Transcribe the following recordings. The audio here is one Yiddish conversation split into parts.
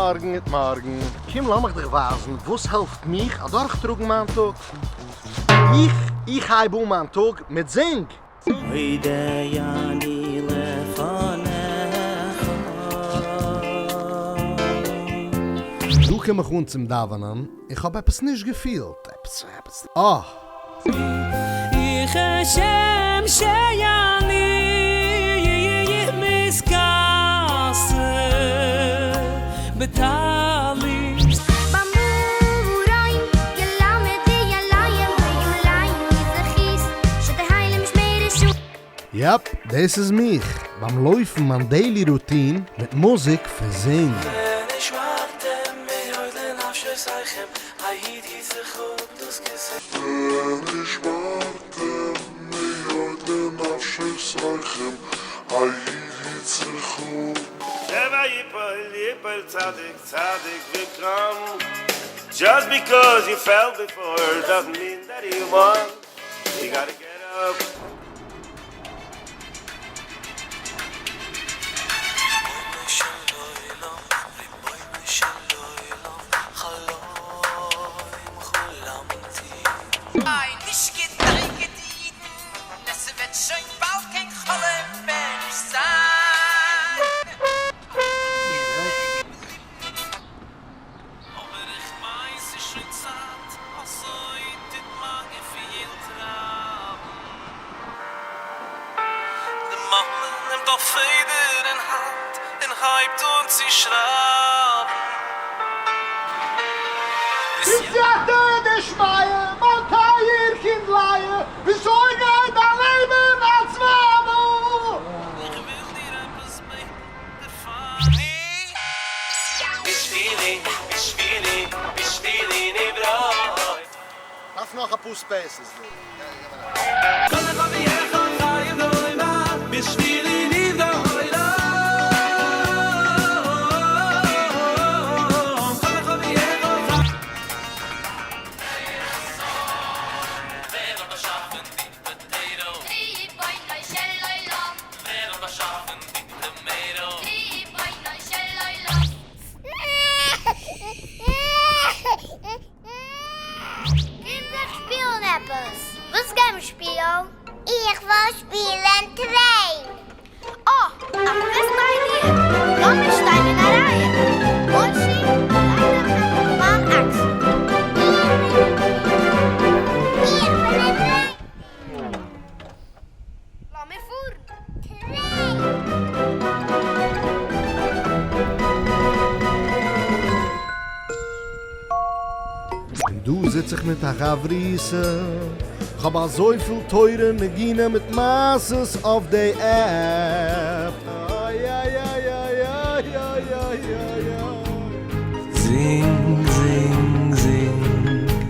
מארגן, גוט מארגן. קום לאמיך דיך ווייזן וואס העלפט מיך אדורכטראגן מיין טאג. איך, איך הייב אן מיין טאג מיט זינג! מודה אני לפניך. דא קום איך אן צום דאווענען, איך האב עפעס נישט געפילט, עפעס, עפעס, אה! איך השם שאני מתכסה בטלי. יאפ, דאס איז מיך, ביים לויפן מיין daily routine מיט מוזיק פון זינג. Just because you fell before doesn't mean that you won. You gotta get up. איי נישט געדאגה'ט אידן, עס וועט שוין באלד קיין חלום מער נישט זיין. אבער איך מיין ס'איז שוין צייט, אזוי טוט מיין געפיל טרייבן. די מאמע נעמט א פעדער אין האנט און הייבט אן צו שרייבן. בסייעתא דשמיא, מיין טייער קינד לאה, וויאזוי גייט דיין לעבן אלס ווייבל? איך וויל דיר עפעס בעטן דערפאר. דארף נאך אפאר spaces דא. קומט זיך שפילן עפעס. וואס גיימער שפילן? איך וויל שפילן train. אה! א best idea! לאמיר שטיין אין א רייע. מושי, לייג דיין האנט אויף מיין אקסל. איך בין איך בין א train. לאמיר פארן. Train! און דא זיץ איך מיט א חברותא, כ'האב אזויפיל תורה נגינה מיט מעשות אויף די app. איי איי איי איי איי איי איי איי. זינג זינג זינג.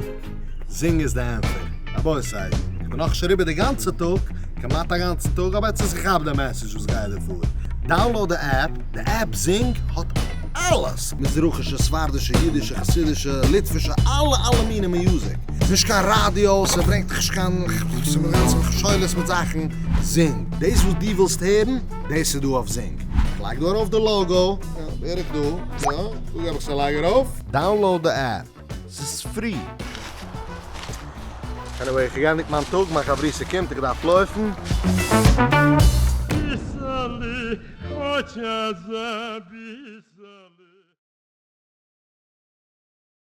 זינג איז די ענטפער. רבותי, איך בין נאכנישט אריבער די גאנצע טאג, כמעט א גאנצע טאג, אבער יעצט איז איך כאפ די message וואס גייט דא פאר. Download די app, די app זינג האט אלעס! מזרחישע, ספרדישע, אידישע, חסידישע, ליטווישע, אלע אלע מיני music. ס'איז נישט קיין ראדיא, ס'ברענגט דיך נישט קיין מכשולות מיט זאכן. זינג! דאס וואס דו ווילסט הערן, דאס איז דא אויף זינג. איך לייג דא ארויף די logo, יא, בערך דא, יא, דא געב איך עס א לייג ארויף. Download די app, ס'איז free. Anyway, איך גיי ניק מיין טאג, מיין חברותא קומט, איך דארף לויפן. Писали, хотя записали.